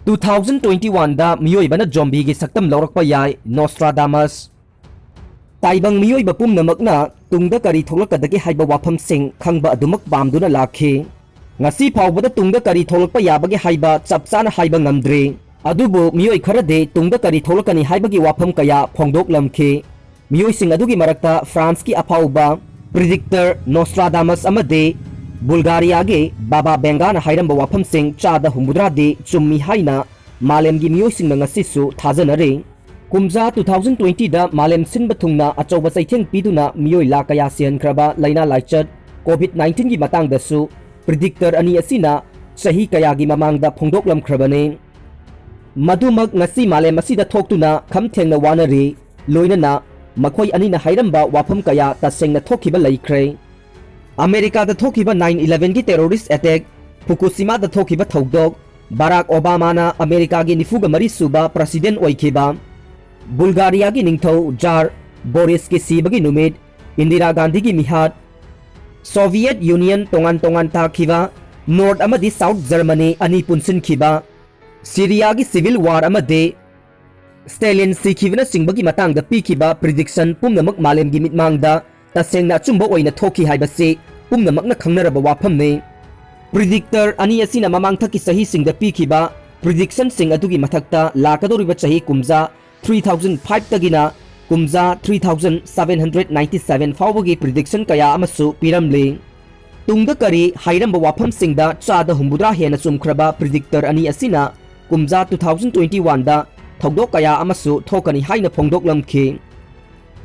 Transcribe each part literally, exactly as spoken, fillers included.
Two thousand twenty-one ꯗ ꯃꯤꯑꯣꯏꯕꯅ zombieꯒꯤ ꯁꯛꯇꯝ ꯂꯧꯔꯛꯄ ꯌꯥꯏ꯫ Nostradamus꯫ ꯇꯥꯏꯕꯪ ꯃꯤꯑꯣꯏꯕ ꯄꯨꯝꯅꯃꯛꯅ ꯇꯨꯡꯗ ꯀꯔꯤ ꯊꯣꯛꯂꯛꯀꯗꯒꯦ ꯍꯥꯏꯕ ꯋꯥꯐꯝꯁꯤꯡ ꯈꯪꯕ ꯑꯗꯨꯃꯛ ꯄꯥꯝꯗꯨꯅ ꯂꯥꯛꯈꯤ꯫ ꯉꯁꯤ ꯐꯥꯎꯕꯗ ꯇꯨꯡꯗ ꯀꯔꯤ ꯊꯣꯛꯂꯛꯄ ꯌꯥꯕꯒꯦ ꯍꯥꯏꯕ ꯆꯞ ꯆꯥꯅ ꯍꯥꯏꯕ ꯉꯝꯗ꯭ꯔꯤ꯫ ꯑꯗꯨꯕꯨ ꯃꯤꯑꯣꯏ ꯈꯔꯗꯤ ꯇꯨꯡꯗ ꯀꯔꯤ ꯊꯣꯛꯂꯛꯀꯅꯤ ꯍꯥꯏꯕꯒꯤ ꯋꯥꯐꯝ ꯀꯌꯥ ꯐꯣꯡꯗꯣꯛꯂꯝꯈꯤ꯫ ꯃꯤꯑꯣꯏꯁꯤꯡ ꯑꯗꯨꯒꯤ ꯃꯔꯛꯇ ꯐ꯭ꯔꯥꯟꯁꯀꯤ ꯑꯐꯥꯎꯕ predictor Nostradamus ꯑꯃꯗꯤ ꯕꯨꯜꯒꯥꯔꯤꯌꯥꯒꯤ ꯕꯥꯕꯥ ꯕꯦꯡꯒꯥꯅ ꯍꯥꯏꯔꯝꯕ ꯋꯥꯐꯝꯁꯤꯡ ꯆꯥꯗ ꯍꯨꯝꯐꯨꯇꯔꯥꯗꯤ ꯆꯨꯝꯃꯤ ꯍꯥꯏꯅ ꯃꯥꯂꯦꯝꯒꯤ ꯃꯤꯑꯣꯏꯁꯤꯡꯅ ꯉꯁꯤꯁꯨ ꯊꯥꯖꯅꯔꯤ꯫ ꯀꯨꯝꯖꯥ two thousand twenty ꯗ ꯃꯥꯂꯦꯝ ꯁꯤꯟꯕ ꯊꯨꯡꯅ ꯑꯆꯧꯕ ꯆꯩꯊꯦꯡ ꯄꯤꯗꯨꯅ ꯃꯤꯑꯣꯏ ꯂꯥꯈ ꯀꯌꯥ ꯁꯤꯍꯟꯈ꯭ꯔꯕ ꯂꯥꯏꯅꯥ ꯂꯥꯏꯆꯠ COVID nineteenꯒꯤ ꯃꯇꯥꯡꯗꯁꯨ predictor ꯑꯅꯤ ꯑꯁꯤꯅ ꯆꯍꯤ ꯀꯌꯥꯒꯤ ꯃꯃꯥꯡꯗ ꯐꯣꯡꯗꯣꯛꯂꯝꯈ꯭ꯔꯕꯅꯤ꯫ ꯃꯗꯨꯃꯛ ꯉꯁꯤ ꯃꯥꯂꯦꯝ ꯑꯁꯤꯗ ꯊꯣꯛꯇꯨꯅ ꯈꯝ ꯊꯦꯡꯅ ꯋꯥꯅꯔꯤ, ꯂꯣꯏꯅꯅ ꯃꯈꯣꯏ ꯑꯅꯤꯅ ꯍꯥꯏꯔꯝꯕ ꯋꯥꯐꯝ ꯀꯌꯥ ꯇꯁꯦꯡꯅ ꯊꯣꯛꯈꯤꯕ ꯂꯩꯈ꯭ꯔꯦ꯫ ꯑꯃꯦꯔꯤꯀꯥꯗ ꯊꯣꯛꯈꯤꯕ nine elevenꯒꯤ terrorist attack, ꯐꯨꯀꯨꯁꯤꯃꯥꯗ ꯊꯣꯛꯈꯤꯕ ꯊꯧꯗꯣꯛ, ꯕꯥꯔꯥꯛ ꯑꯣꯕꯥꯃꯥꯅ ꯑꯃꯦꯔꯤꯀꯥꯒꯤ ꯅꯤꯐꯨꯒ ꯃꯔꯤ ꯁꯨꯕ president ꯑꯣꯏꯈꯤꯕ, ꯕꯨꯜꯒꯥꯔꯤꯌꯥꯒꯤ ꯅꯤꯡꯊꯧ ꯖꯥꯔ ꯕꯣꯔꯤꯁꯀꯤ ꯁꯤꯕꯒꯤ ꯅꯨꯃꯤꯠ, ꯏꯟꯗꯤꯔꯥ ꯒꯥꯟꯙꯤꯒꯤ ꯃꯤꯍꯥꯠ, Soviet Union ꯇꯣꯉꯥꯟ ꯇꯣꯉꯥꯟ ꯇꯥꯈꯤꯕ, North ꯑꯃꯗꯤ South Germany ꯑꯅꯤ ꯄꯨꯟꯁꯤꯟꯈꯤꯕ, ꯁꯤꯔꯤꯌꯥꯒꯤ civil war ꯑꯃꯗꯤ ꯁ꯭ꯇꯦꯂꯤꯟ ꯁꯤꯈꯤꯕꯅꯆꯤꯡꯕꯒꯤ ꯃꯇꯥꯡꯗ ꯄꯤꯈꯤꯕ prediction ꯄꯨꯝꯅꯃꯛ ꯃꯥꯂꯦꯝꯒꯤ ꯃꯤꯠꯃꯥꯡꯗ ꯇꯁꯦꯡꯅ ꯑꯆꯨꯝꯕ ꯑꯣꯏꯅ ꯊꯣꯛꯈꯤ ꯍꯥꯏꯕꯁꯤ ꯄꯨꯝꯅꯃꯛꯅ ꯈꯪꯅꯔꯕ ꯋꯥꯐꯝꯅꯤ꯫ Predictor ꯑꯅꯤ ꯑꯁꯤꯅ ꯃꯃꯥꯡꯊꯛꯀꯤ ꯆꯍꯤꯁꯤꯡꯗ ꯄꯤꯈꯤꯕ predictionꯁꯤꯡ ꯑꯗꯨꯒꯤ ꯃꯊꯛꯇ ꯂꯥꯛꯀꯗꯧꯔꯤꯕ ꯆꯍꯤ ꯀꯨꯝꯖꯥ three thousand fiveꯇꯒꯤꯅ ꯀꯨꯝꯖꯥ three thousand seven hundred ninety seven ꯐꯥꯎꯕꯒꯤ prediction ꯀꯌꯥ ꯑꯃꯁꯨ ꯄꯤꯔꯝꯂꯤ꯫ ꯇꯨꯡꯗ ꯀꯔꯤ ꯍꯥꯏꯔꯝꯕ ꯋꯥꯐꯝꯁꯤꯡꯗ ꯆꯥꯗ ꯍꯨꯝꯐꯨꯇꯔꯥ ꯍꯦꯟꯅ ꯆꯨꯝꯈ꯭ꯔꯕ predictor ꯑꯅꯤ ꯑꯁꯤꯅ ꯀꯨꯝꯖꯥ two thousand twenty-oneꯗ ꯊꯧꯗꯣꯛ ꯀꯌꯥ ꯑꯃꯁꯨ ꯊꯣꯛꯀꯅꯤ ꯍꯥꯏꯅ ꯐꯣꯡꯗꯣꯛꯂꯝꯈꯤ꯫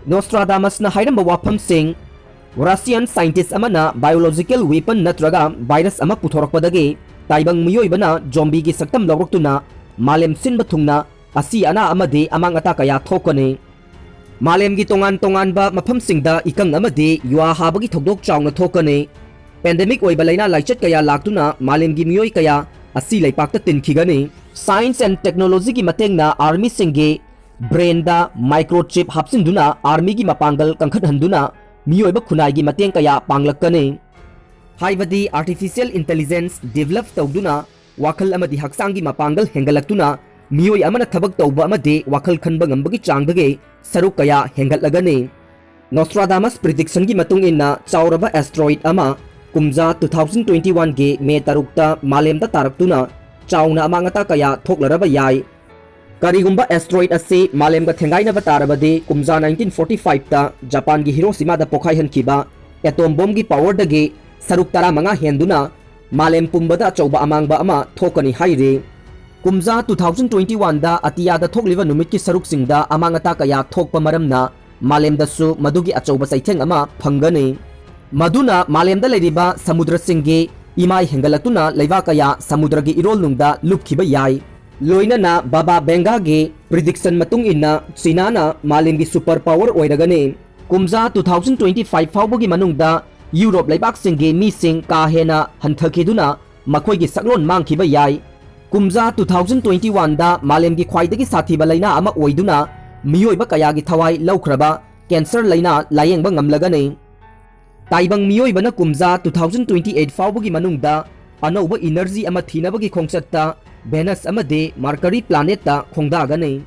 Nostradamusꯅ ꯍꯥꯏꯔꯝꯕ ꯋꯥꯐꯝꯁꯤꯡ, Russian scientist ꯑꯃꯅ biological weapon ꯅꯠꯇ꯭ꯔꯒ virus ꯑꯃ ꯄꯨꯊꯣꯔꯛꯄꯗꯒꯤ ꯇꯥꯏꯕꯪ ꯃꯤꯑꯣꯏꯕꯅ zombieꯒꯤ ꯁꯛꯇꯝ ꯂꯧꯔꯛꯇꯨꯅ ꯃꯥꯂꯦꯝ ꯁꯤꯟꯕ ꯊꯨꯡꯅ ꯑꯁꯤ ꯑꯅꯥ ꯑꯃꯗꯤ ꯑꯃꯥꯡ ꯑꯇꯥ ꯀꯌꯥ ꯊꯣꯛꯀꯅꯤ꯫ ꯃꯥꯂꯦꯝꯒꯤ ꯇꯣꯉꯥꯟ ꯇꯣꯉꯥꯟꯕ ꯃꯐꯝꯁꯤꯡꯗ ꯏꯀꯪ ꯑꯃꯗꯤ ꯌꯨꯍꯥ ꯍꯥꯕꯒꯤ ꯊꯧꯗꯣꯛ ꯆꯥꯎꯅ ꯊꯣꯛꯀꯅꯤ꯫ Pandemic ꯑꯣꯏꯕ ꯂꯥꯏꯅꯥ ꯂꯥꯏꯆꯠ ꯀꯌꯥ ꯂꯥꯛꯇꯨꯅ ꯃꯥꯂꯦꯝꯒꯤ ꯃꯤꯑꯣꯏ ꯀꯌꯥ ꯑꯁꯤ ꯂꯩꯄꯥꯛꯇ ꯇꯤꯟꯈꯤꯒꯅꯤ꯫ Science and technologyꯒꯤ ꯃꯇꯦꯡꯅ armyꯁꯤꯡꯒꯤ brainꯗ microchip ꯍꯥꯞꯆꯤꯟꯗꯨꯅ armyꯒꯤ ꯃꯄꯥꯡꯒꯜ ꯀꯟꯈꯠꯍꯟꯗꯨꯅ ꯃꯤꯑꯣꯏꯕ ꯈꯨꯟꯅꯥꯏꯒꯤ ꯃꯇꯦꯡ ꯀꯌꯥ ꯄꯥꯡꯂꯛꯀꯅꯤ꯫ ꯍꯥꯏꯕꯗꯤ artificial intelligence develop ꯇꯧꯗꯨꯅ ꯋꯥꯈꯜ ꯑꯃꯗꯤ ꯍꯛꯆꯥꯡꯒꯤ ꯃꯄꯥꯡꯒꯜ ꯍꯦꯟꯒꯠꯂꯛꯇꯨꯅ ꯃꯤꯑꯣꯏ ꯑꯃꯅ ꯊꯕꯛ ꯇꯧꯕ ꯑꯃꯗꯤ ꯋꯥꯈꯜ ꯈꯟꯕ ꯉꯝꯕꯒꯤ ꯆꯥꯡꯗꯒꯤ ꯁꯔꯨꯛ ꯀꯌꯥ ꯍꯦꯟꯒꯠꯂꯒꯅꯤ꯫ Nostradamus prediction ꯒꯤ ꯃꯇꯨꯡ ꯏꯟꯅ, ꯆꯥꯎꯔꯕ asteroid ꯑꯃ ꯀꯨꯝꯖꯥ two thousand twenty one ꯒꯤ ꯃꯦ ꯇꯔꯨꯛꯇ ꯃꯥꯂꯦꯝꯗ ꯇꯥꯔꯛꯇꯨꯅ ꯆꯥꯎꯅ ꯑꯃꯥꯡ ꯑꯇꯥ ꯀꯌꯥ ꯊꯣꯛꯂꯔꯕ ꯌꯥꯏ꯫ ꯀꯔꯤꯒꯨꯝꯕ asteroid ꯑꯁꯤ ꯃꯥꯂꯦꯝꯒ ꯊꯦꯡꯒꯥꯏꯅꯕ ꯇꯥꯔꯕꯗꯤ, ꯀꯨꯝꯖꯥ nineteen forty five ꯇ ꯖꯄꯥꯟꯒꯤ ꯍꯤꯔꯣꯁꯤꯃꯥꯗ ꯄꯣꯈꯥꯏꯍꯟꯈꯤꯕ atom bomb ꯒꯤ power ꯗꯒꯤ ꯁꯔꯨꯛ ꯇꯔꯥꯃꯉꯥ ꯍꯦꯟꯗꯨꯅ ꯃꯥꯂꯦꯝ ꯄꯨꯝꯕꯗ ꯑꯆꯧꯕ ꯑꯃꯥꯡꯕ ꯑꯃ ꯊꯣꯛꯀꯅꯤ ꯍꯥꯏꯔꯤ꯫ ꯀꯨꯝꯖꯥ two thousand twenty one ꯗ ꯑꯇꯤꯌꯥꯗ ꯊꯣꯛꯂꯤꯕ ꯅꯨꯃꯤꯠꯀꯤ ꯁꯔꯨꯛꯁꯤꯡꯗ ꯑꯃꯥꯡ ꯑꯇꯥ ꯀꯌꯥ ꯊꯣꯛꯄ ꯃꯔꯝꯅ ꯃꯥꯂꯦꯝꯗꯁꯨ ꯃꯗꯨꯒꯤ ꯑꯆꯧꯕ ꯆꯩꯊꯦꯡ ꯑꯃ ꯐꯪꯒꯅꯤ꯫ ꯃꯗꯨꯅ ꯃꯥꯂꯦꯝꯗ ꯂꯩꯔꯤꯕ ꯁꯃꯨꯗ꯭ꯔꯁꯤꯡꯒꯤ ꯏꯃꯥꯏ ꯍꯦꯟꯒꯠꯂꯛꯇꯨꯅ ꯂꯩꯕꯥꯛ ꯀꯌꯥ ꯁꯃꯨꯗ꯭ꯔꯒꯤ ꯏꯔꯣꯜꯅꯨꯡꯗ ꯂꯨꯞꯈꯤꯕ ꯌꯥꯏ꯫ ꯂꯣꯏꯅꯅ ꯕꯥꯕꯥ ꯚꯦꯡꯒꯥꯒꯤ prediction ꯃꯇꯨꯡ ꯏꯟꯅ, ꯆꯤꯅꯥꯅ ꯃꯥꯂꯦꯝꯒꯤ super power ꯑꯣꯏꯔꯒꯅꯤ꯫ ꯀꯨꯝꯖꯥ two thousand twenty five ꯐꯥꯎꯕꯒꯤ ꯃꯅꯨꯡꯗ ꯌꯨꯔꯣꯞ ꯂꯩꯕꯥꯛꯁꯤꯡꯒꯤ ꯃꯤꯁꯤꯡ ꯀꯥ ꯍꯦꯟꯅ ꯍꯟꯊꯈꯤꯗꯨꯅ ꯃꯈꯣꯏꯒꯤ ꯁꯛꯂꯣꯟ ꯃꯥꯡꯈꯤꯕ ꯌꯥꯏ꯫ ꯀꯨꯝꯖꯥ two thousand twenty one ꯗ ꯃꯥꯂꯦꯝꯒꯤ ꯈ꯭ꯋꯥꯏꯗꯒꯤ ꯁꯥꯊꯤꯕ ꯂꯩꯅꯥ ꯑꯃ ꯑꯣꯏꯗꯨꯅ ꯃꯤꯑꯣꯏꯕ ꯀꯌꯥꯒꯤ ꯊꯋꯥꯏ ꯂꯧꯈ꯭ꯔꯕ cancer ꯂꯩꯅꯥ ꯂꯥꯌꯦꯡꯕ ꯉꯝꯂꯒꯅꯤ꯫ ꯇꯥꯏꯕꯪ ꯃꯤꯑꯣꯏꯕꯅ ꯀꯨꯝꯖꯥ two thousand twenty eight ꯐꯥꯎꯕꯒꯤ ꯃꯅꯨꯡꯗ ꯑꯅꯧꯕ energy ꯑꯃ ꯊꯤꯅꯕꯒꯤ ꯈꯣꯡꯆꯠꯇ Venus ꯑꯃꯗꯤ Mercury planet ꯇ ꯈꯣꯡꯗꯥꯒꯅꯤ꯫